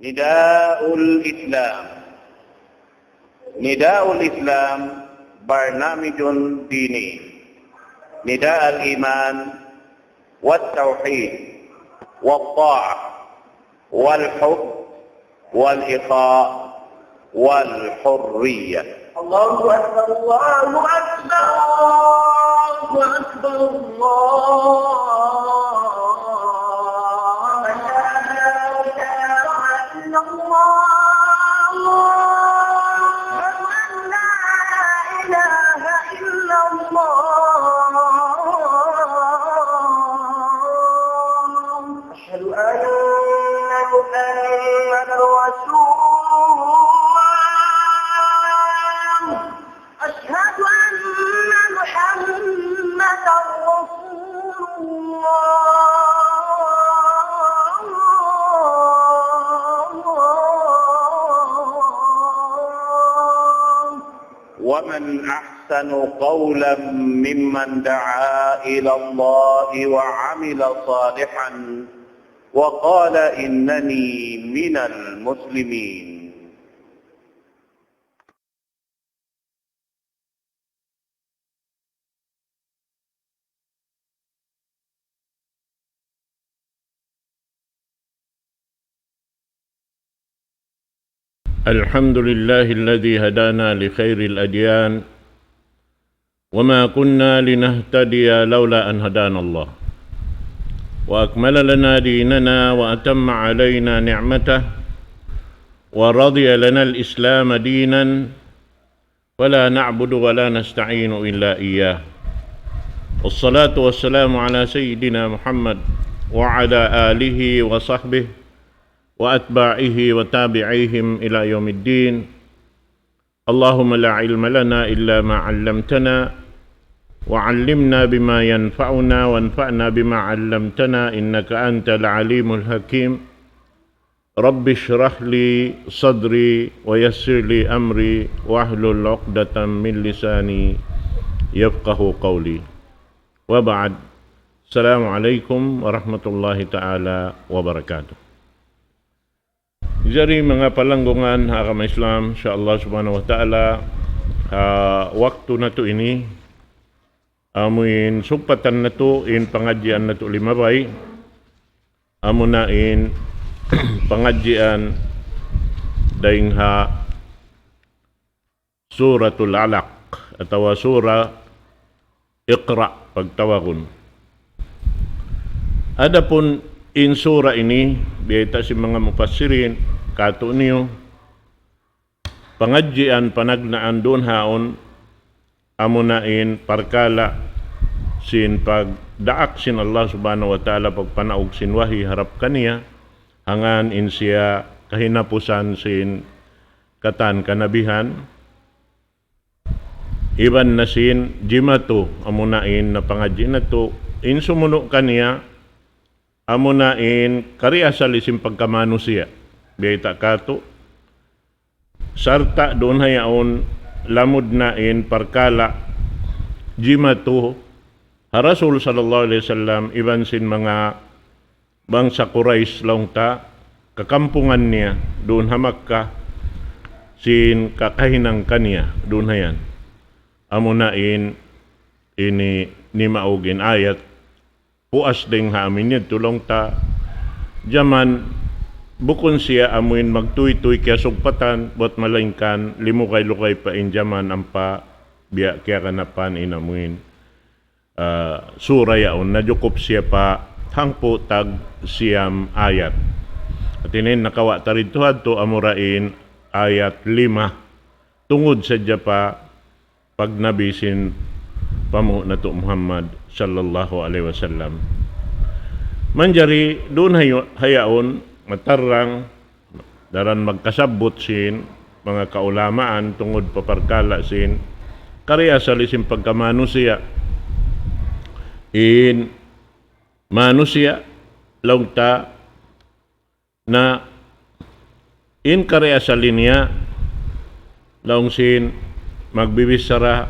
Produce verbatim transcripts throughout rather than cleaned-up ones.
نداء الإسلام. نداء الإسلام برنامج ديني. نداء الإيمان والتوحيد والطاعة والحب والإخاء والحرية. الله أكبر، الله أكبر، الله أكبر، الله أكبر. أشهد أن لا إله إلا الله. أشهد أن لا إله إلا الله. أشهد أن محمدا رسول الله. أشهد أن محمدا رسول الله. ومن أحسن قولا ممن دعا إلى الله وعمل صالحا وقال إنني من المسلمين. الحمد لله الذي هدانا لخير الأديان وما كنا لنهتدي لولا أن هدانا الله وأكمل لنا ديننا وأتم علينا نعمته ورضي لنا الإسلام دينا ولا نعبد ولا نستعين إلا إياه. والصلاة والسلام على سيدنا محمد وعلى آله وصحبه وأتباعه وتابعيهم إلى يوم الدين. اللهم لا علم لنا إلا ما علمتنا، وعلمنا بما ينفعنا، وانفعنا بما علمتنا، إنك أنت العليم الحكيم. رب اشرح لي صدري ويسر لي أمري واحلل عقدة من لساني يفقه قولي. وبعد. السلام عليكم ورحمة الله تعالى وبركاته. Jari manga palanggungan ha agama Islam, insya Allah subhanahu wa ta'ala, ha waktu natu' ini, amuin sugpatan natu' in pangadjian natu' limabay, amuna in pangadjian dayn ha Suratul Alaq, atawa Sura Iqra pagtawagun. Adapun in sura ini, biyayta' sin manga mufassirin, katu' niyu, pangadjian panagnaan duun haun, amuna in parkala' sin pagdaak sin Allah Subhanahu wa Ta'ala, pagpanaug sin wahi harap kaniya, hangkan in siya kahinapusan sin katan kanabihan, iban na sin jimatu, amuna in napangadji' natu', in sumunu' kaniya, amuna in kariasali sin pagkamanusiya', biyayta' katu', sarta' duun ha yaun lamud na in parkala' jimatu ha Rasul sallallahu alayhi wasallam iban sin manga bangsa Quraysh laung ta, kakampungan niya duun ha Makkah, sin kakahinang kaniya duun ha yan. Amuna in ini nimaug in ayat, puas dayng ha amin yadtu laung ta, jaman bukun siya amuin magtuytuy kiyasugpatan, buwat malaingkan limugay-lugay pa in jaman ampa biya' kiyaganapan in amuin, ah, sura yaun, najukup siya pa hangpu' tag siyam ayat. Hati niya in nakawa' ta didtu hadtu amura in ayat lima, tungud sadja pa pagnabi sin panghu' natu' Muhammad sallallahu alayhi wasallam. Manjari duun ha yaun, matarrang, daran magkasabbut sin manga kaulamaan tungud pa parkala' sin kariasali sin pagkamanusiya'. In manusiya' laung ta na in kariasali niya laung sin magbibichara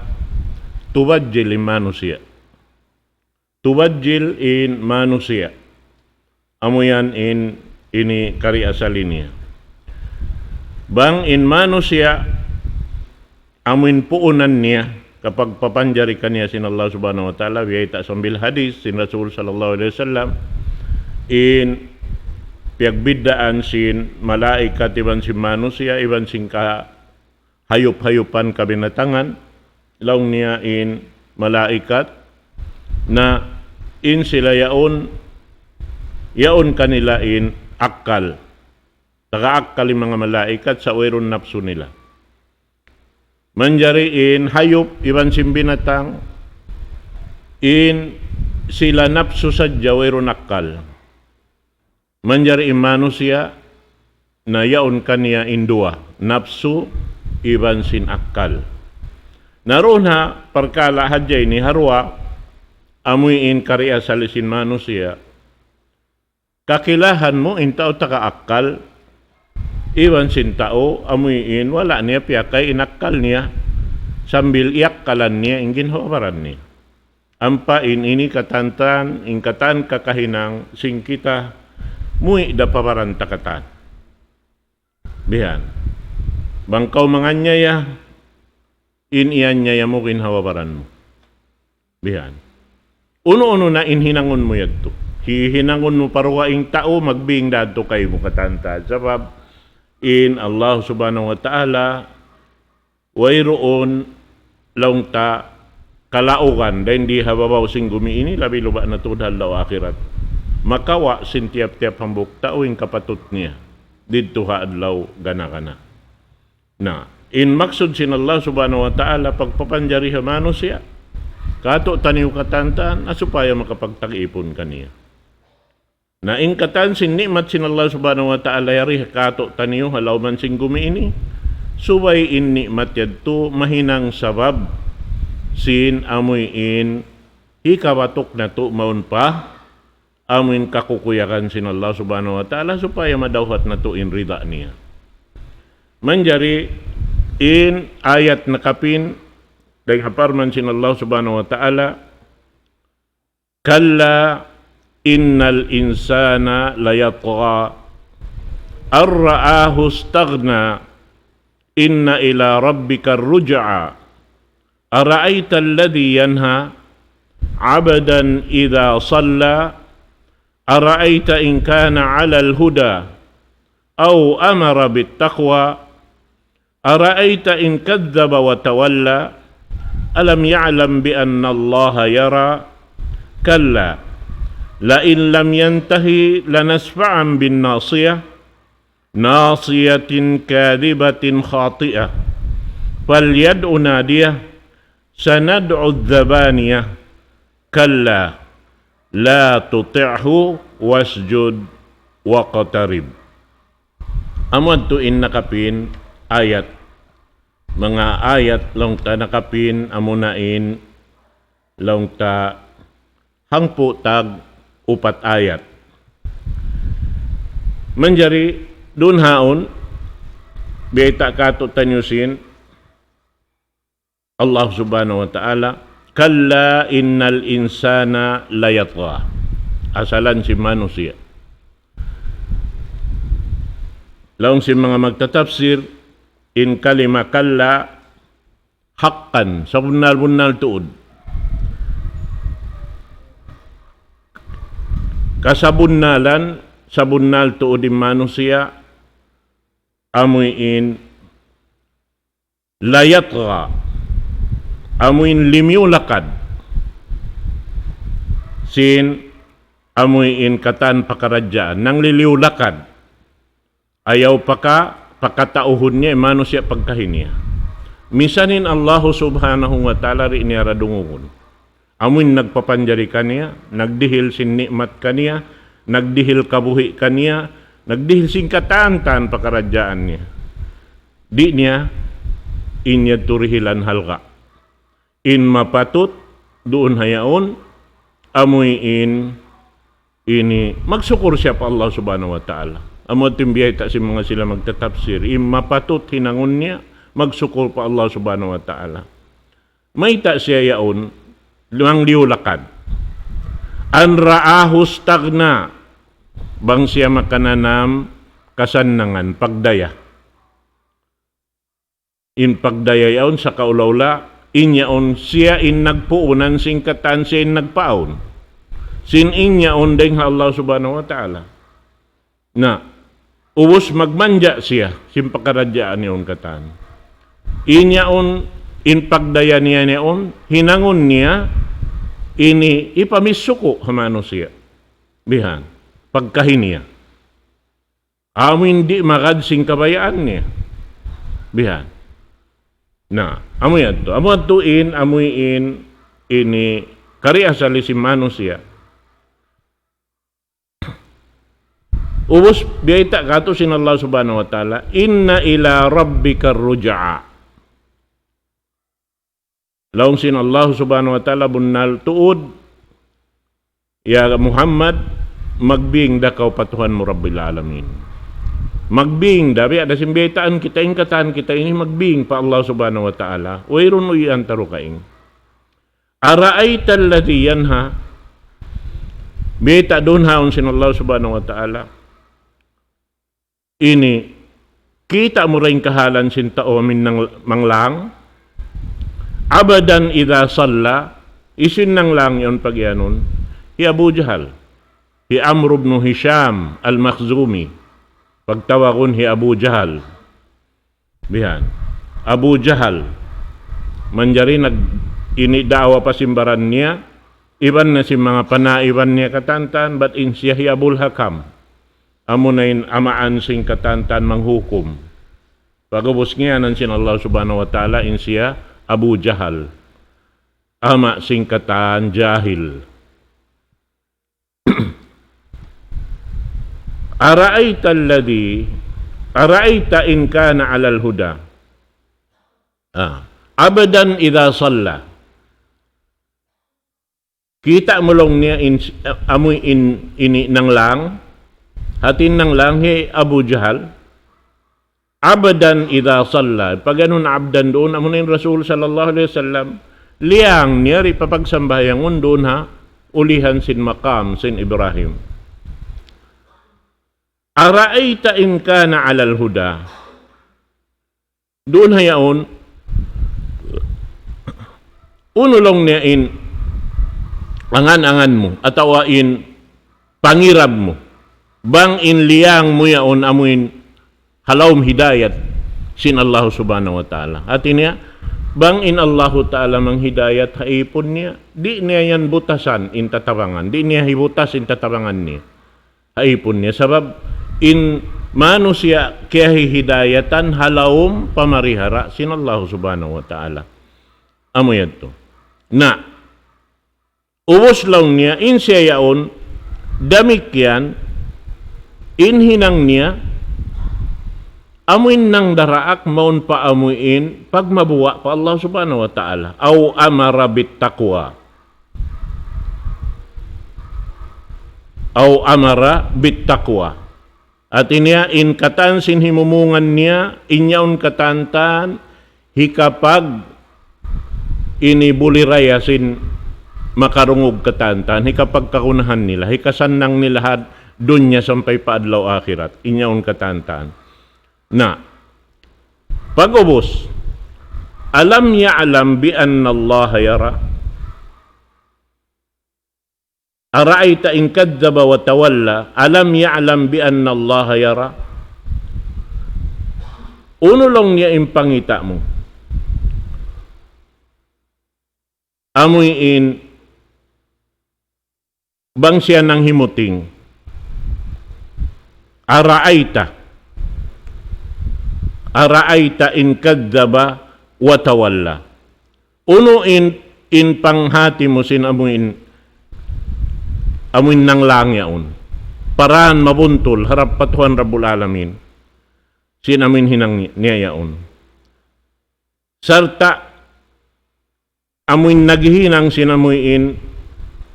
tubadjil in manusiya'. Tubadjil in manusiya'. Amu yan in ini kariasali niya. Bang in manusiya' amuin puunan niya, kapagpapanjari kaniya sin Allah Subhanahu wa Ta'ala, biyayta' sambil hadis sin Rasul sallallahu alayhi wasallam, in piyagbiddaan sin malaikat iban sin manusiya', iban sin kahayup-hayupan, kabinatangan, laung niya in malaikat, na in sila yaun, yaun kanila in akkal. Taga akkal in manga malaikat sa' wayruun napsu nila. Manjari in hayup iban sin binatang, in sila napsu sadja, wayruun akkal. Manjari in manusiya' na yaun kaniya in duwa, napsu iban sin akkal. Na duun ha parkala' hadja ini ha duwa, amuin kari asal sin manusiya'. Kakilahan mu in tau taga akkal, iban sin tau amuin wala' niya piyakay in akkal niya, sambil iyakkalan niya in ginhawa-baran niya. Ampa in ini katantan, in katan kakahinang sin kita, muwi' da pa baran ta katan. Bihan. Bang kaw manganyaya, in iyanyaya mu ginhawa-baran mu. Bihan. Unu-unu na in hinangun mu yadtu. Hihinangun mu pa dugaing tau, magbing da yadtu kaymu katantan. Sabab in Allah Subhanahu wa Ta'ala, wayruun laung ta kalaugan, dayn di ha babaw sin gumi ini, labi luba na tuud ha adlaw akhirat. Makawa' sin tiyap-tiyap hambuuk tau in kapatut niya didtu ha adlaw gana-gana. Na, in maksud sin Allah Subhanahu wa Ta'ala pagpapanjari ha manusiya', katu' taniyu katantan, na supaya makapagtag-ipun kaniya. Na in katan sin ni'mat sin Allah Subhanahu wa Ta'ala yari katu' taniyu ha lawm sin gumi ini, subay in ni'mat yadtu mahinang sabab sin amuin hikawatuk natu' mawn pa amuin kakukuyagan sin Allah Subhanahu wa Ta'ala supaya madawhat natu' in rida niya. Manjari in ayat nakapin, dayn ha parman sin Allah Subhanahu wa Ta'ala, كلا إن الإنسان ليطغى أن رآه استغنى إن إلى ربك الرجعى أرأيت الذي ينهى عبدا إذا صلى أرأيت إن كان على الهدى أو أمر بالتقوى أرأيت إن كذب وتولى ألم يعلم بأن الله يرى كلا لئن لم ينته لنسفعا بالناصية ناصية كاذبة خاطئة فليدع ناديه سندع الزبانية كلا لا تطعه واسجد واقترب. Amu yadtu in nakapin ayat. Manga ayat laung ta nakapin, amuna in laung ta hangpu' tag upat ayat. Manjari duun haun, biyayta' katu' taniyu sin Allah Subhanahu wa Ta'ala, كلا إن الإنسان ليطغى. Asalan sin manusiya'. Laung sin manga magtatafsir, in kalima kalla, haqqan, sabunnal-bunnal tuud. Kasabunnalan, sabunnal tuud in manusiya', amuin ليطغى. Amuin limiyu lakad. Sin amuin katan pakaradjaan. Nangliliyu lakad. Ayaw paka, pakatauhun niya, manusiya' pagkahi niya. Misan in Allahu Subhanahu wa Ta'ala di' niya da dungugun. Amuin nagpapanjari kaniya, nagdihil sin ni'mat kaniya, nagdihil kabuhi' kaniya, nagdihil sin katan-katan pakaradjaan niya. Di' niya in yadtu dihilan halga'. In mapatut duun ha yaun, amuin ini magsukur siya pa Allah Subhanahu wa Ta'ala. Amu yadtu in biyayta' sin manga sila magtatafsir. In mapatut hinangun niya, magsukur pa Allah Subhanahu wa Ta'ala. Mayta' siya yaun, nangliyu lakad. أن رآه استغنى. Bang siya makananam kasannangan, pagdaya. In pagdaya yaun sakaula-ula, in yaun siya in nagpuunan sin katan siya in nagpaawn. Sin in yaun dayn ha Allah Subhanahu wa Ta'ala. Na, ubus magmanja siya, sin pakaradjaan yaun katan. In yaun, in pagdaya niya yaun, hinangun niya, ini ipamisuku ha manusiya'. Bihan, pagkahi niya. Amu in di' magad sin kabayaan niya. Bihan. Na, amu yadtu. Amu yadtu in, amu in, ini, kari asal sin manusiya'. Ubus, biyayta' katu' sin Allah Subhanahu wa Ta'ala, إن إلى ربك الرجعى. Laung sin Allah Subhanahu wa Ta'ala, bunnal tuud, ya Muhammad, magbing da kaw pa Tuhan mu Rabbil Alamin. Magbing da, biya' da sin biyaytaan kita, in katan kita ini magbing pa Allah Subhanahu wa Ta'ala. Wayruun uwian ta dugaing. أرأيت الذي ينهى. Biyayta' duun ha yaun sin Allah Subhanahu wa Ta'ala. Ini, kita' mu ra in kahalan sin tau amuin nang-, manglang. عبدا إذا صلى, hisiyu in nanglang yaun pagiyanun? Hi Abu Jahal. Hi Amr ibn Hisham al-Makhzumi. Pagtawagun hi Abu Jahal. Bihan. Abu Jahal. Manjari nag-, ini daawa pa sin baran niya, iban na sin manga panaiban niya katantan, bat in siya hi Abul Hakam. Amuna in amaan sin katantan manghukum. Pag'ubus ngiyanan sin Allah Subhanahu wa Ta'ala in siya Abu Jahal. Ama' sin katan jahil. أرأيت الذي، أرأيت إن كان على الهدى. Ah. عبدا إذا صلى. Kita' mu laung niya in, amuin ini nanglang, hati nanglang hi Abu Jahal. عبدا إذا صلى. Pag'anun abdan duun, amuna in Rasul sallallahu alayhi wasallam, liyang niya di' pa pagsambahayang duun ha ulihan sin maqam sin Ibrahim. أرأيت إن كان على الهدى. Duun ha yaun, unu laung niya in angan-angan mu, atawa in pangirab mu, bang in liyang mu yaun amuin ha lawm hidayat sin Allah Subhanahu wa Ta'ala. Hati niya, bang in Allahu Ta'ala manghidayat ha ipun niya, di' niya yan butasan in tatabangan, di' niya hibutas in tatabangan niya ha ipun niya. Sabab in manusiya' kiyahihidayatan ha lawm pamarihara sin Allah Subhanahu wa Ta'ala. Amu yadtu. Na, ubus laung niya, in siya yaun, damikkiyan, in hinang niya, amuin nangdaraak mawn pa amuin pagmabuga' pa Allah Subhanahu wa Ta'ala. أو أمر بالتقوى. أو أمر بالتقوى. Hati niya, in katan sin himumungan niya, in yaun katantan, hikapag ini buliraya sin makarungug katantan, hikapagkagunahan nila, hikasannang nila ha dunya sampay pa adlaw akhirat, in yaun katantan. Na, pag'ubus, ألم يعلم بأن الله يرى. أرأيت إن كذب وتولى ألم يعلم بأن الله يرى. Unu laung niya in pangita' mu? Amuin bang siya nanghimuting. أرأيت. أرأيت إن كذب وتولى. Unu in, in panghati mu sin amuin, amuin nanglang yaun. Paraan mabuntul harap pa Tuhan Rabbul Alamin. Sin amuin hinang ni-, niya yaun. Sarta' amuin naghihinang sin amuin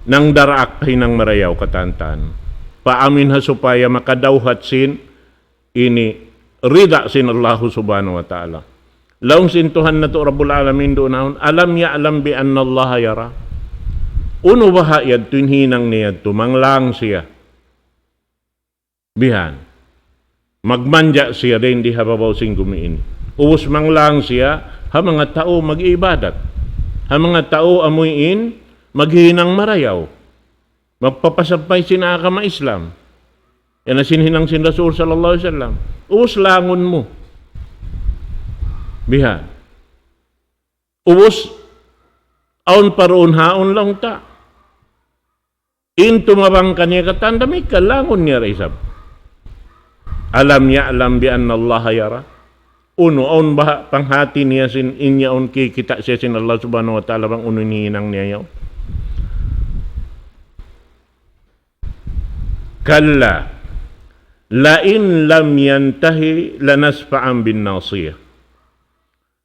nangdaraak pa hinang marayaw katantan. Pa amuin ha supaya makadawhat sin ini rida sin Allahu Subhanahu wa Ta'ala. Laung sin Tuhan natu' Rabbul Alamin duun yaun, ألم يعلم بأن الله يرى. Unu baha' yadtu in hinang niya yadtu, manglang siya. Bihan. Magmanja siya dayn di ha babaw sin gumi ini. Ubus manglang siya ha manga tau mag-ibadat, ha manga tau amuin maghinang marayaw, magpapasampay sin agama Islam. Yan na sin hinang sin Rasul sallallahu alayhi wasallam. Ubus langun mu. Bihan. Ubus, awn pa duun haun laung ta. In tumabang kaniya katan, damikkiyan langun niya da isab. ألم يعلم بأن الله يرى. Unu, awn baha' panghati niya sin in yaun kikita' siya sin Allah Subhanahu wa Ta'ala bang unu in hinang niya yaun. كلا لئن لم ينته لنسفعا بالناصية.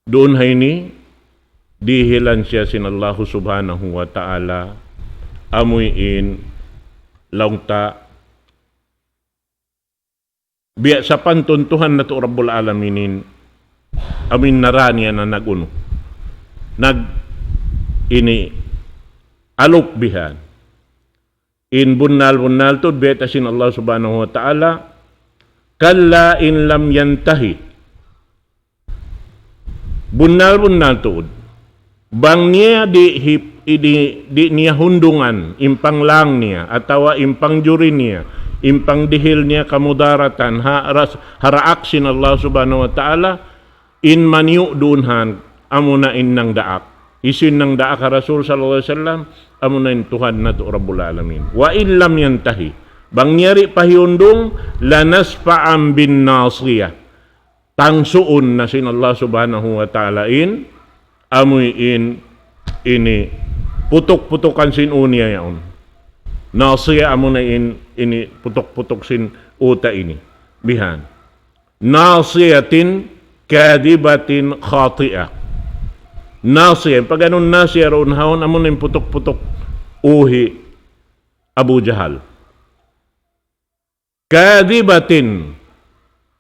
Duun ha ini, dihilan siya sin Allahu Subhanahu wa Ta'ala, amuin laung ta, biya' sapantun Tuhan natu' Rabbul Alaminin, amuin naraniya na nag-unu. Nag-, ini, aluk bihan. In bunnal-bunnal tuud, bayta' sin Allah Subhanahu wa Ta'ala, كلا إن لم ينته. Bunnal-bunnal tuud. Bang niya di' hip-, di', di' niya hundungan, in panglang niya, atawa in pangjuri niya, in pangdihil niya kamudaratan, ha, ras-, ha daak sin Allah Subhanahu wa Ta'ala, in maniyu' duun han, amuna in nangdaak. Hisiyu in nangdaak ha Rasul sallallahu alayhi wasallam, amuna in Tuhan natu' Rabbul Alamin. وإن لم ينته. Bang niya di' pa hiyundung, لنسفعا بالناصية. Tangsuun na sin Allah Subhanahu wa Ta'ala in, amuin ini putuk-putukan sin ū niya yaun. Nasiya amuna in, ini putuk-putuk sin ū ta ini. Bihan. ناصية كاذبة خاطئة. Nasiya, pag-anu in nasiya duun haun, amuna in putuk-putuk ū hi Abu Jahal. كاذبة.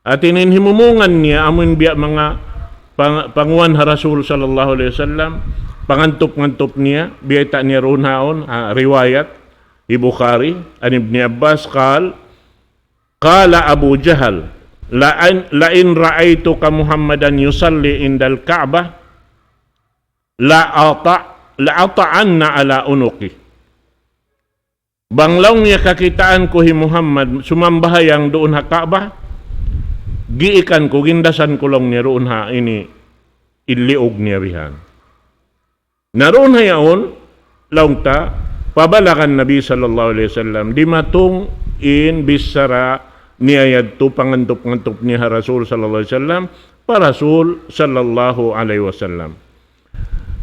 Hāti niya in himumungan niya, amuin biya' manga pang-, panguwan ha Rasul sallallahu alayhi wasallam, pangantup-ngantup niya, biyayta' niya duun haun, ha, riwayat hi Bukhari, عن ابن عباس قال، قال أبو جهل، لئن، لئن رأيتك محمدا يصلي عند الكعبة لأطع-، لأطعنك على عنقك. Bang laung niya kakitaan ku hi Muhammad sumambahayang duun ha Ka'bah, giikan ku, gindasan ku laung niya duun ha ini, in liug niya bihan. Na duun ha yaun, laung ta, فبلغ النبي صلى الله عليه وسلم, dimatung in bichara niya yadtu, pangantup-ngantup niya ha Rasul sallallahu alayhi wasallam, pa Rasul sallallahu alayhi wasallam.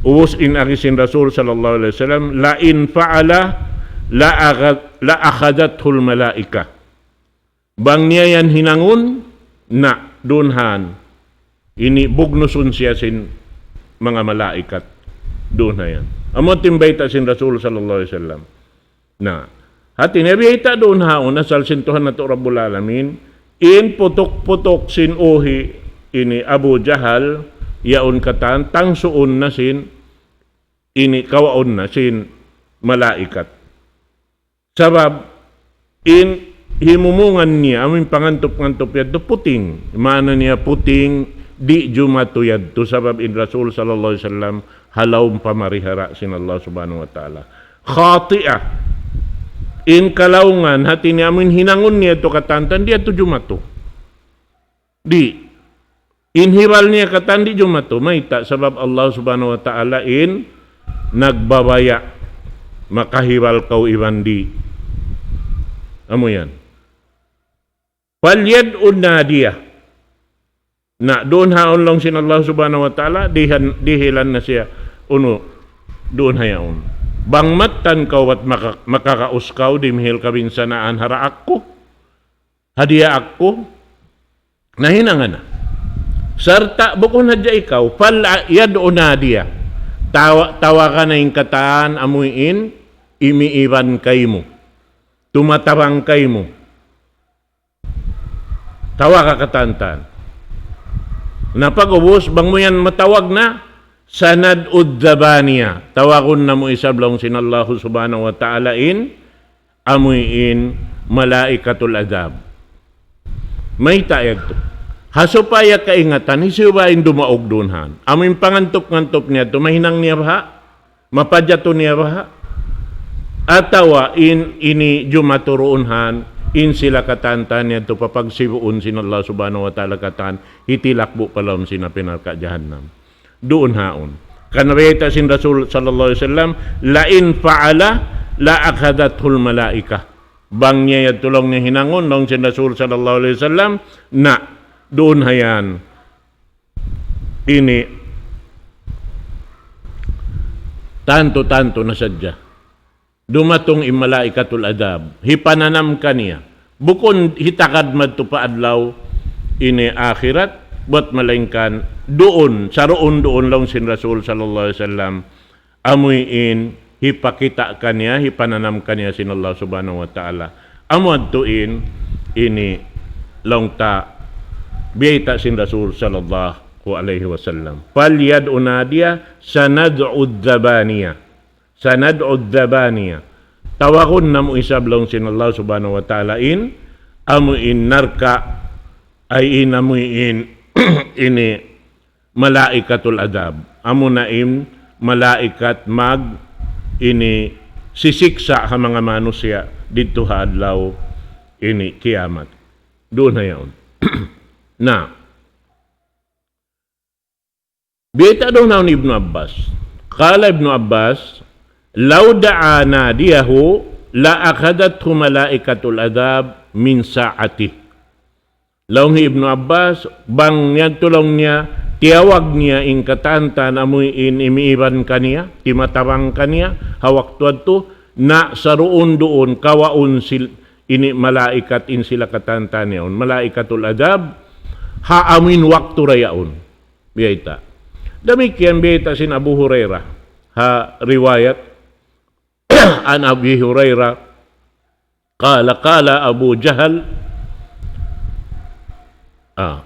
Ubus in agi sin Rasul sallallahu alayhi wasallam, لئن فعل لأخذ-، لأخذته الملائكة. Bang niya yan hinangun, na, duun han. Ini bugnusun siya sin manga malaikat. Duun ha yan. Amu in bayta' sin Rasul sallallahu alayhi wasallam. Na, hāti niya biyayta' duun haun asal sin Tuhan natu' Rabbul Alamin, in putuk-putuk sin ū hi ini Abu Jahal, yaun katan, tangsuun na sin, ini kawaun na sin malaikat. Sabab, in himumungan niya, amuin pangantup-ngantup yadtu puting. Maana niya puting, di' jumatu yadtu. Sabab in Rasul sallallahu alayhi wasallam, ha lawm pamarihara sin Allah Subhanahu wa Ta'ala. خاطئة. In kalaungan, hāti niya amuin hinangun niya yadtu katan, di' yadtu jumatu. Di'. In hibal niya katan di' jumatu. Mayta'? Sabab Allah Subhanahu wa Ta'ala in nagbabaya'. Makahibal kaw iban di'. Amu yan. فليدع ناديه. Na, duun haun laung sin Allah Subhanahu wa Ta'ala, dihan-, dihilan na siya unu, duun ha yaun. Bang mattan kaw bat maka-, makakaus kaw, dimihil kabinsanaan ha daak ku, ha diyaak ku, na hinanga na. Sarta' bukun hadja ikaw, فليدع ناديه. Tawa-, tawaga na in katan amuin imiiban kaymu, tumatabang kaymu. Tawaga katan-katan. Na pag'ubus, bang mu yan matawag na, سندع الزبانية. Tawagun namu' isab laung sin Allahu Subhanahu wa Ta'ala in, amuin malaikatul adhab. Mayta' yadtu? Ha supaya kaingatan, hisiyu ba in dumaug duun han? Amu in pangantup-ngantup niya tu, mahinang niya baha'? Mapajatu niya baha'? Atawa in ini jumatu duun han, in sila katan-katan niya tu papagsibuun sin Allah Subhanahu wa Ta'ala katan, hitilakbu' pa lawm sin api narka' jahannam. Duun haun. Karna' bayta' sin Rasul sallallahu alayhi wasallam, لئن فعل لأخذته الملائكة. Bang niya yadtu laung niya hinangun, laung sin Rasul sallallahu alayhi wasallam, na duun ha yan ini tantu-tantu na sadja. Dumatung in malaikatul adhab, hipananam kaniya. Bukun hitagad madtu pa adlaw ini akhirat, bat malaingkan duun, saruun-duun laung sin Rasul sallallahu alayhi wasallam, amuin hipakita' kaniya, hipananam kaniya sin Allah Subhanahu wa Ta'ala. Amu yadtu in, ini laung ta biyayta' sin Rasul sallallahu alayhi wasallam. فليدع ناديه سندع الزبانية. سندع الزبانية. Tawagun namu' isab laung sin Allah Subhanahu wa Ta'ala in, amuin narka', ay in amuin, ini malaikatul adhab. Amuna in malaikat mag ini sisiksa' ha manga manusiya' didtu ha adlaw ini kiyamat. Duun ha yaun. Na, biyayta' duun haun Ibnu Abbas. قال ابن عباس: لو دعا ناديه لأخذته ملائكة العذاب من ساعته. Laung hi Ibnu Abbas, bang yadtu laung niya, tiyawag niya in katan-katan amuin imiiban kaniya, timatabang kaniya, ha waktu yadtu, na saruun-duun, kawaun sil-, ini malaikat in sila katan-katan yaun, malaikatul adhab, ha amuin waktu da yaun. Biyayta'. Damikkiyan biyayta' sin Abu Hurairah, ha riwayat, عن أبي هريرة قال: قال أبو جهل, ah.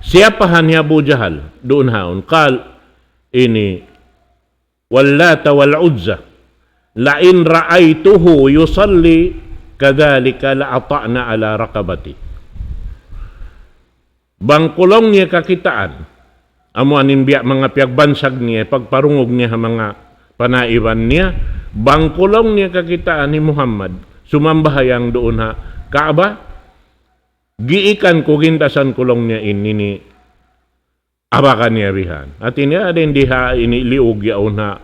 Siyapahan hi Abu Jahal, duun haun, قال ini, واللات والعزى، لئن رأيته يصلي كذلك لأطأن على رقبته. Bang ku laung niya kakitaan, amu in biya' manga piyagbansag niya, pagparungug niya ha manga panaiban niya, bang ku laung niya kakitaan hi Muhammad, sumambahayang duun ha Kaaba, giikan ku, gindasan ku laung niya in ini, abakan niya bihan. Hati niya, ada in diha ini liug yaun ha,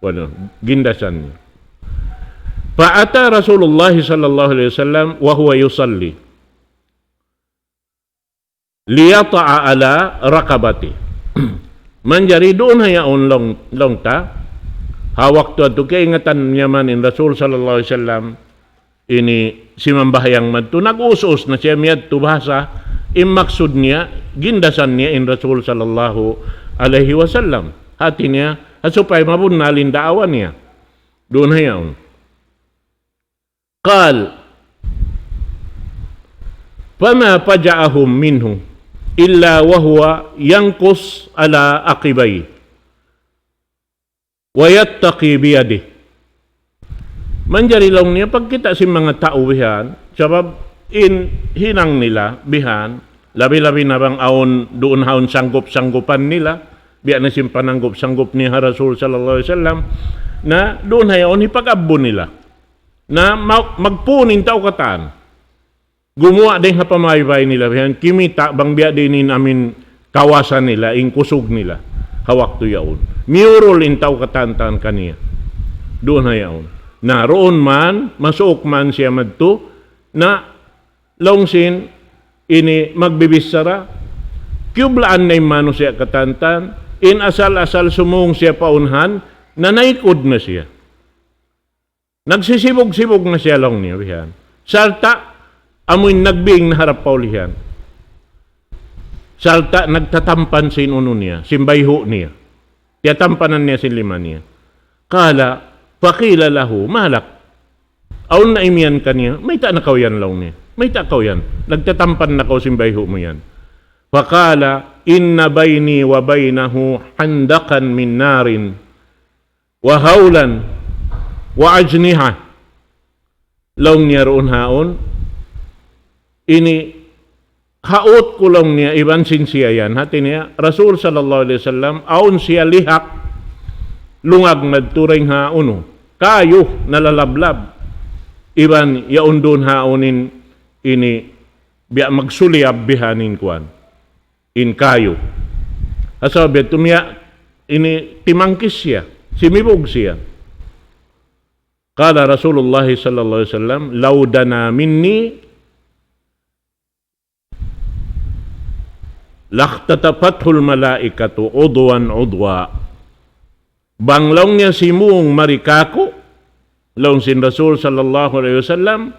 anu, gindasan niya. فأتى رسول الله صلى الله عليه وسلم وهو يصلي ليطأ على رقبته. Manjari duun ha yaun laung, laung ta, ha waktu yadtu kaingatan niya man in Rasul sallallahu alayhi wasallam, ini simambahayang madtu, nag-us-us na siya miyadtu bahasa, in maksud niya, gindasan niya in Rasul sallallahu alayhi wasallam. Hati niya, ha supaya mabunnal in daawa niya. Duun ha yaun. قال: فما فجعهم منه إلا وهو ينكص على عقبيه ويتقي بيده. Manjari laung niya pagkita' sin manga tau bihan, sabab in hinang nila bihan, labi-labi na bang awn duun haun sanggup-sanggupan nila, biya' na sin pananggup-sanggup niya ha Rasul sallallahu alayhi wasallam, na duun ha yaun hipag-abbu nila. Na ma-, magpun in tau katan. Gumuwa' dayn ha pamaybay nila, bihan kimita' bang biya' diin in amin kawasa nila, in kusug nila, ha waktu yaun. Miyurul in tau katan-katan kaniya. Duun ha yaun. Na duun man, masuuk man siya madtu, na laung sin ini magbibichara, kiyublaan na in manusiya' katan-katan, in asal-asal sumūng siya pa unahan, nanaykud na siya. Nagsisibug-sibug na siya laung niya, bihan. Sarta', amuin nagbing na harap pa ulihan. Sarta' nagtatampan sin unu niya, sin bayhu' niya. Tiyatampanan niya sin lima niya. قال، فقيل له: ما لك؟ Awn na imiyan kaniya, mayta' na kaw yan laung niya. Mayta' kaw yan. Nagtatampan na kaw sin bayhu' mu yan. فقال: إن بيني وبينه خندقا من نار وهولا وأجنحة. Laung niya duun haun, ini Haut ku laung niya iban sin siya yan. Hati niya, Rasul sallallahu alayhi wasallam, awn siya lihak, lungag madtu dayn ha unu. Kayu, nalalablab. Iban, yaun duun ha unu in, ini, biya' magsuliyab bihaini in kuwan. In kayu. Asa biya' tumiya, ini timangkis siya. Simibug siya. قال رسول الله صلى الله عليه وسلم: لو دنا مني لاختطفته الملائكة عضوا عضوا. Bang laung niya simung mari kāku', laung sin Rasul sallallahu alayhi wasallam,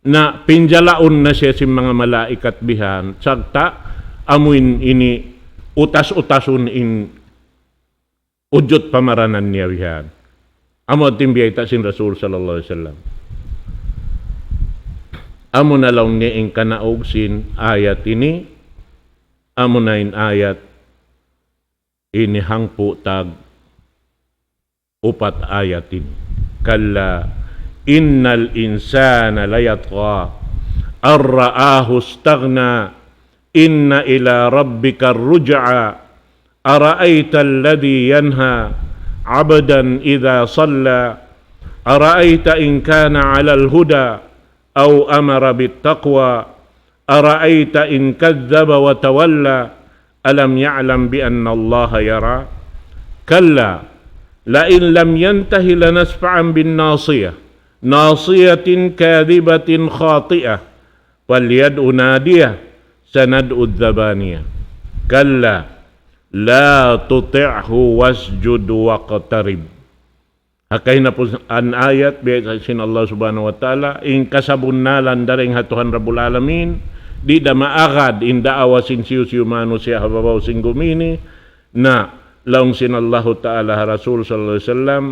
na pinjalaun na siya sin manga malaikat bihan, sarta' amuin ini utas-utasun in ujut pamaranan niya bihan. Amu in biyayta' sin Rasul sallallahu alayhi wasallam. Amu na laung niya in kanaug sin ayat ini, amu na in ayat ini hangpu' tag upat ayat ini. كلا إن الإنسان ليطغى أن رآه استغنى إن إلى ربك الرجعى أرأيت الذي ينهى عبدا إذا صلى أرأيت إن كان على الهدى أو أمر بالتقوى أرأيت إن كذب وتولى ألم يعلم بأن الله يرى كلا لئن لم ينته لنسفعا بالناصية ناصية كاذبة خاطئة فليدع ناديه سندع الزبانية كلا لا تطعه واسجد واقترب. Ha kahinapusan ayat, biya' sin Allah Subhanahu wa Ta'ala, in kasabunnalan dayn ha Tuhan Rabbul Alamin, di' da maagad in daawa sin hisiyu-siyu manusiya' ha babaw sin gumi ini, na laung sin Allahu Ta'ala ha Rasul sallallahu alayhi wasallam,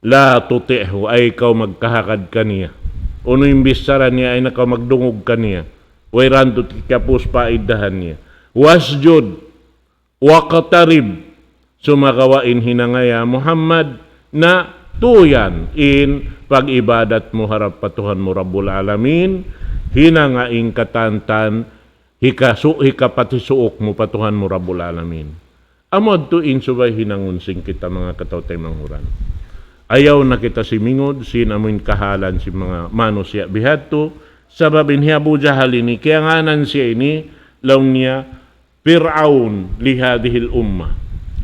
لا تطعه, ayaw kaw magkahagad kaniya. Unu in bichara niya, ayaw na kaw magdungug kaniya. Way rantu tikapus paidahan niya. واسجد واقترب, sumagawa' in hinanga ya Muhammad, na tuyan in pag-ibadat mu harap pa Tuhan mu Rabbul Alamin, hinanga in katantan, hikasu-, hikapatisuuk mu pa Tuhan mu Rabbul Alamin. Amu yadtu in subay hinangun sin kita manga kataw-taymanghuran. Ayaw na kita simingud, sin amuin kahalan sin manga manusiya' bihadtu, sabab in hi Abu Jahal ini, kiyangānan siya ini, laung niya, فرعون لهذه الأمة.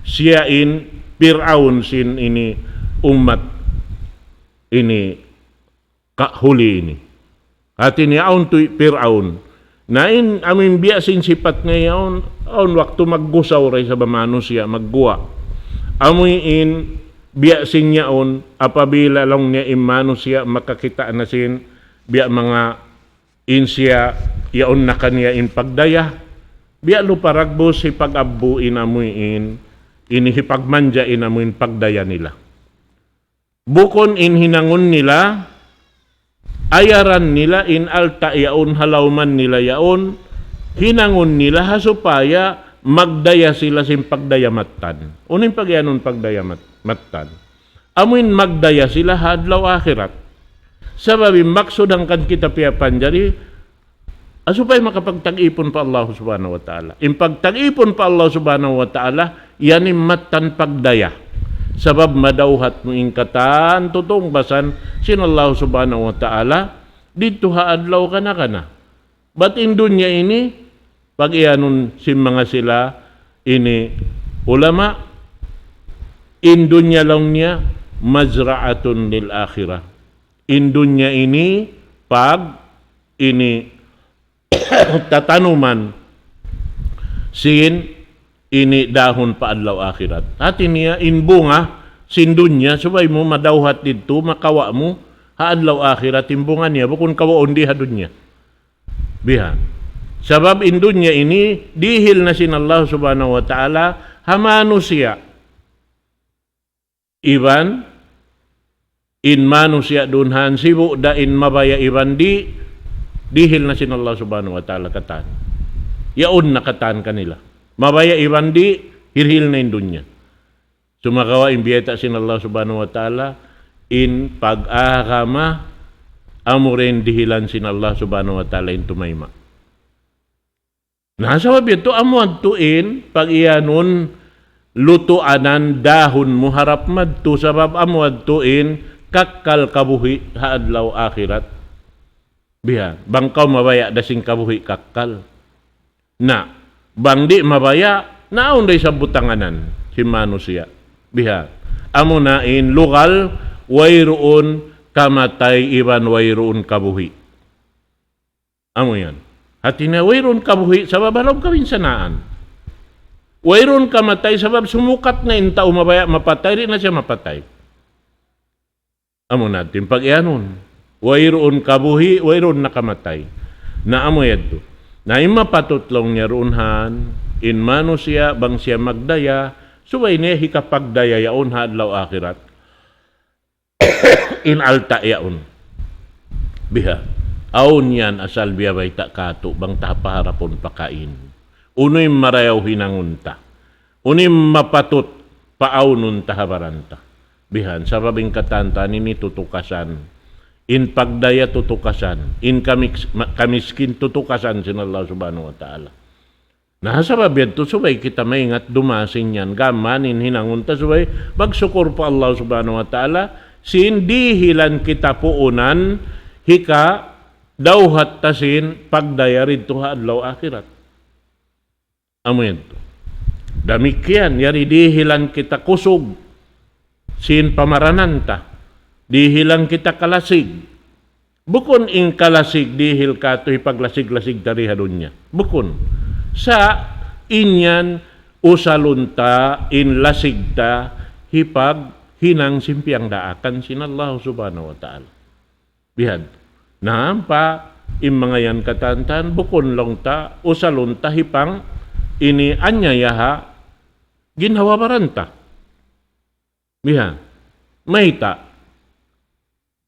Siya in Fir'aun sin ini ummat ini kahuli ini. Hati niya awn tuud Fir'aun. Na in amuin biya' sin sipat niya yaun, awn waktu maggusaw da isab manusiya', magguwa'. Amuin biya' sin yaun, apabila laung niya in manusiya' makakita' na sin biya' manga in siya yaun na kaniya in pagdaya, biya' lupa ragbus hipag-abbu in amuin, ini hipagmanja in amuin pagdaya nila. Bukun in hinangun nila, ayaran nila in alta' yaun, ha lawman nila yaun, hinangun nila ha supaya magdaya sila sin pagdaya mattan. Unu in pagiyanun pagdaya mat-, mattan? Amuin magdaya sila ha adlaw akhirat. Sabab in maksud hangkan kita piyapanjari, ah, supaya makapagtag-ipun pa Allah Subhanahu wa Ta'ala. In pagtag-ipun pa Allah Subhanahu wa Ta'ala, yan in mattan pagdaya. Sabab madawhat mu in katan tutungbasan sin Allah Subhanahu wa Ta'ala, didtu ha adlaw kana-kana. Bat in dunya ini, pagiyanun sin manga sila ini ulama, in dunya laung niya, مزرعة للآخرة. In dunya ini, pag ini tatanuman sin ini dahun pa adlaw akhirat. Hati niya, in bunga sin dunya, subay mu madawhat didtu, makawa' mu ha adlaw akhirat, in bunga niya, bukun kawaun di ha dunya. Bihan. Sabab in dunya ini dihil na sin Allah Subhanahu wa Ta'ala ha manusiya'. Iban in manusiya' duun han sibu' da in mabaya' iban di', dihil na sin Allah Subhanahu wa Ta'ala katan. Yaun na katan kanila. Mabaya' iban di', hirihil na in dunya. Sumagawa' in biyayta' sin Allah Subhanahu wa Ta'ala, in pag-agama, amu ra in dihilan sin Allah Subhanahu wa Ta'ala in tumayma'. Na, sabab yadtu amu yadtu in pag-iyanun lutuanan dahun mu harap madtu, sabab amu yadtu in kakkal kabuhi' ha adlaw akhirat. Biha, bang kaw mabaya' da sin kabuhi' kakkal. Na, bang di' mabaya', na awn da isab butanganan sin manusiya'. Biha, amuna in lugal, wayruun kamatay iban wayruun kabuhi'. Amu yan. Hati niya wayruun kabuhi' sabab ha lawm kabinsanaan. Wayruun kamatay sabab sumukat na in tau mabaya' mapatay, di' na siya mapatay. Amu na in pag-iyanun. Wayruun kabuhi', wayruun na kamatay. Na amu yadtu. Na in mapatut laung niya duun han, in manusiya' bang siya magdaya, subay niya hikapagdaya yaun ha adlaw akhirat. In alta' yaun. Biha. Awn yan asal biya' bayta' katu' bang ta paharapun pakain. Unu in marayaw hinangun ta. Unu in mapatut paawnun ta ha baran ta. Bihan, sabab in katan ta ini tutukasan. In pagdaya tutukasan. In kamiks-, ma-, kamiskin tutukasan sin Allah Subhanahu wa Ta'ala. Na, sabab yadtu subay kita maingat dumasin yan. Gam mayan in hinangun ta subay magsukur pa Allah Subhanahu wa Ta'ala. Sin dihilan kita puunan hika dawhat ta sin pagdaya didtu ha adlaw akhirat. Amu yadtu. Damikkiyan, yari dihilan kita kusug sin pamaranan ta. Dihilan kita kalasig. Bukun in kalasig dihil katu' hipaglasig-lasig ta di ha dunya. Bukun. Sa' in yan usalun ta, in lasig ta, hipaghinang sin piyangdaakan sin Allah Subhanahu wa Ta'ala. Bihan. Na ampa, in manga yan katan-katan, bukun laung ta, usalun ta hipang ini anyaya ha ginhawa-baran ta. Bihan. Mayta'.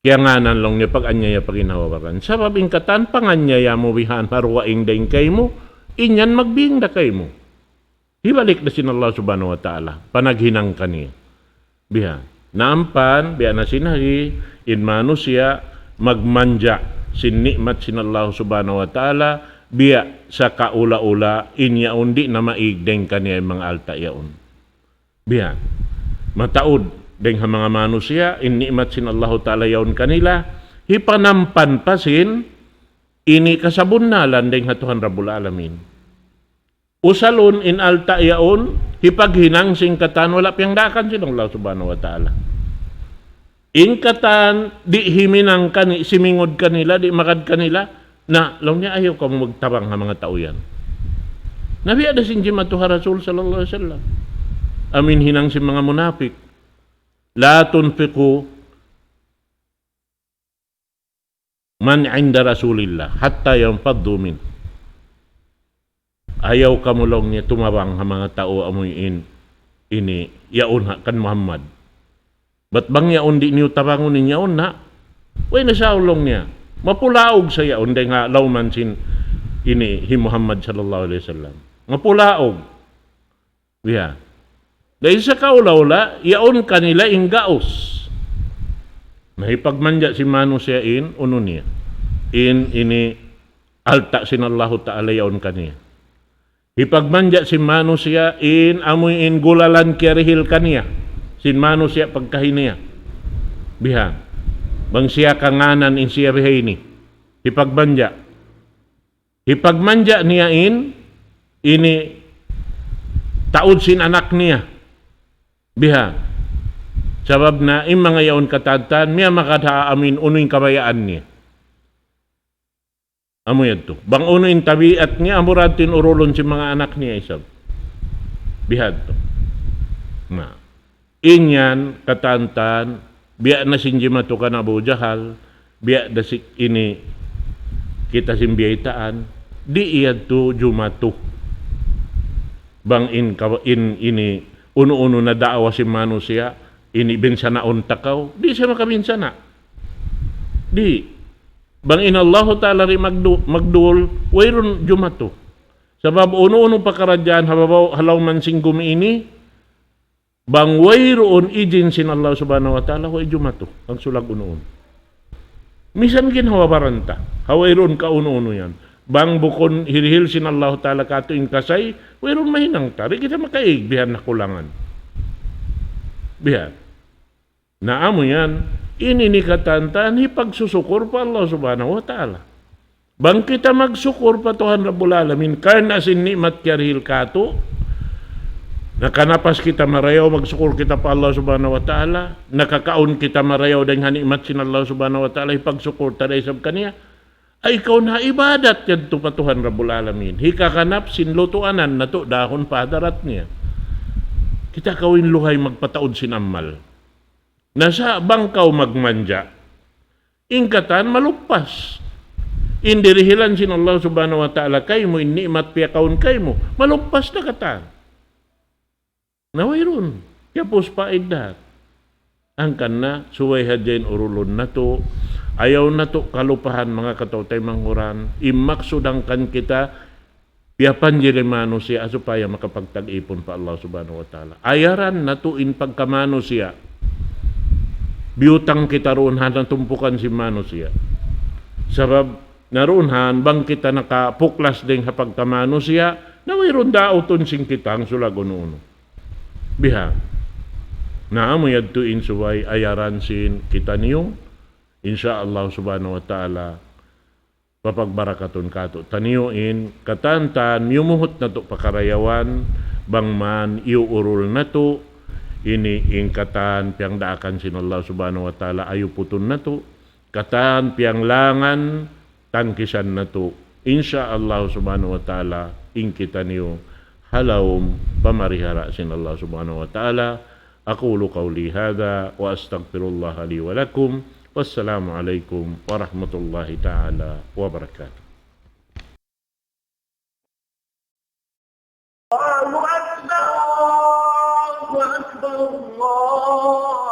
Kiyangānan laung niya pag-anyaya pa ginhawa-baran. Sabab in katan panganyaya mu bihan ha dugaing dayn kaymu, in yan magbing da kaymu. Hibalik da sin Allah Subhanahu wa Ta'ala, panaghinang kaniya. Biha. Na ampa, biya' na sin hari, in manusiya', magmanja' sin ni'mat sin Allah Subhanahu wa Ta'ala, biya' sa kaula-ula, in yaun di' na maig dayn kaniya in manga alta' yaun. Biya'. Mataud, dayn ha manga manusiya', in ni'mat sin Allahu Ta'ala yaun kanila, hipanampan pa sin, ini kasabunnalan dayn ha Tuhan Rabbul Alamin. Usalun in alta' yaun, hipaghinang sin katan wala' piyangdaakan sin Allah Subhanahu wa Ta'ala. In katan, di' himinang kani-, simingud kanila, di' magad kanila, na, laung niya ayaw kamu magtabang ha manga tau yan. Na biya' da sin jimatu ha Rasul sallallahu alayhi wasallam. Amu in hinang sin manga munapik. لا تنفقوا من عند رسول الله حتى ينفضوا منه. Ayaw kamu laung niya tumabang ha manga tau amu in ini yaun ha kan Muhammad. Bat bang yaun di' niyu tabangun in yaun na, way na sa laung niya. Mapulaug sa yaun dayn ha lawman sin ini hi Muhammad sallallahu alayhi wasallam. Mapulaug. Biya'. Dayn sa kaula-ula, yaun kanila in gaus. Na hipagmanja' sin manusiya' in, unu niya. In, ini, alta' sin Allahu Ta'ala yaun kaniya. Hipagmanja' sin manusiya' in, amu in gulalan kiyarihil kaniya. Sin manusiya' pagkahi niya. Biha. Bang siya kangānan in siya biha ini. Hipagmanja'. Hipagmanja' niya in, ini taud sin anak niya. Biha. Sabab na in manga yaun katan-katan, miyamagad ha amu in unu in kabayaan niya. Amu yadtu. Bang unu in tabiat niya, amu ra yadtu in urulun sin manga anak niya isab. Biha yadtu. Na. In yan, katan-katan, biya' na sin jimatu kan Abu Jahal, biya' da sin ini kita sin biyaytaan, di' yadtu jumatu. Bang in, kaw-, in, ini, unu-unu na daawa sin manusiya', ini binsanaun ta kaw, di' siya makabinsana'. Di'. Bang in Allahu Ta'ala di' magdu-, magdul, wayruun jumatu. Sabab unu-unu pakaradjaan ha babaw, ha lawman sin gumi ini, bang wayruun ijin sin Allah Subhanahu wa Ta'ala, way jumatu, magsulag unu-unu. Misan ginhawa-baran ta, ha wayruun kaunu-unu yan. Bang bukun hirihil sin Allahu Ta'ala kātu' in kasay, wayruun mahinang ta. Di' kita makaig bihan nakulangan. Bihan. Na amu yan, ini in katan ta hipagsusukur pa Allah Subhanahu wa Ta'ala. Bang kita magsukur pa Tuhan Rabbul Alamin, karna' sin ni'mat kiyarihil kātu', nakanapas kita marayaw, magsukur kita pa Allah Subhanahu wa Ta'ala, nakakaun kita marayaw dayn ha ni'mat sin Allah Subhanahu wa Ta'ala, hipagsukur ta da isab kaniya. Ay, kaw na ibadat yadtu pa Tuhan Rabbul Alamin. Hikakanap sin lutuanan natu' dahun pa hadarat niya. Kita kaw in luhay magpataud sin amal. Na sa' bang kaw magmanja', in katan maluppas. In dirihilan sin Allah Subhanahu wa Ta'ala kaymu, in ni'mat piyakaun kaymu, maluppas na katan. Na wayruun. Kiyapus pa iddat. Hangkan na, subay hadja in urulun natu'. Ayaw natu' kalupahan manga kataw-taymanghuran. In maksud hangkan kita, piyapanjari manusiya' supaya makapagtag-ipun pa Allah Subhanahu wa Ta'ala. Ayaran natu' in pagkamanusiya'. Biyutang kita duun ha natumpukan sin manusiya'. Sabab, na duun han, bang kita nakapuklas dayn ha pagkamanusiya', na wayruun dautun sin kita hangsulag unu-unu. Biha'. Na amu yadtu in subay ayaran sin kitaniyu. Insya Allah Subhanahu wa Ta'ala, papagbarakatun kātu'niyu in katan-katan miyumuhut natu' pa karayawan, bang man iyuurul natu', ini in katan piyangdaakan sin Allah Subhanahu wa Ta'ala, ayuputun natu', katan piyanglangan, tangkisan natu'. Insya Allah Subhanahu wa Ta'ala, in kitaniyu ha lawm pamarihara sin Allah Subhanahu wa Ta'ala. أقول قولي هذا وأستغفر الله لي ولكم. والسلام عليكم ورحمة الله تعالى وبركاته. الله أكبر، الله أكبر، الله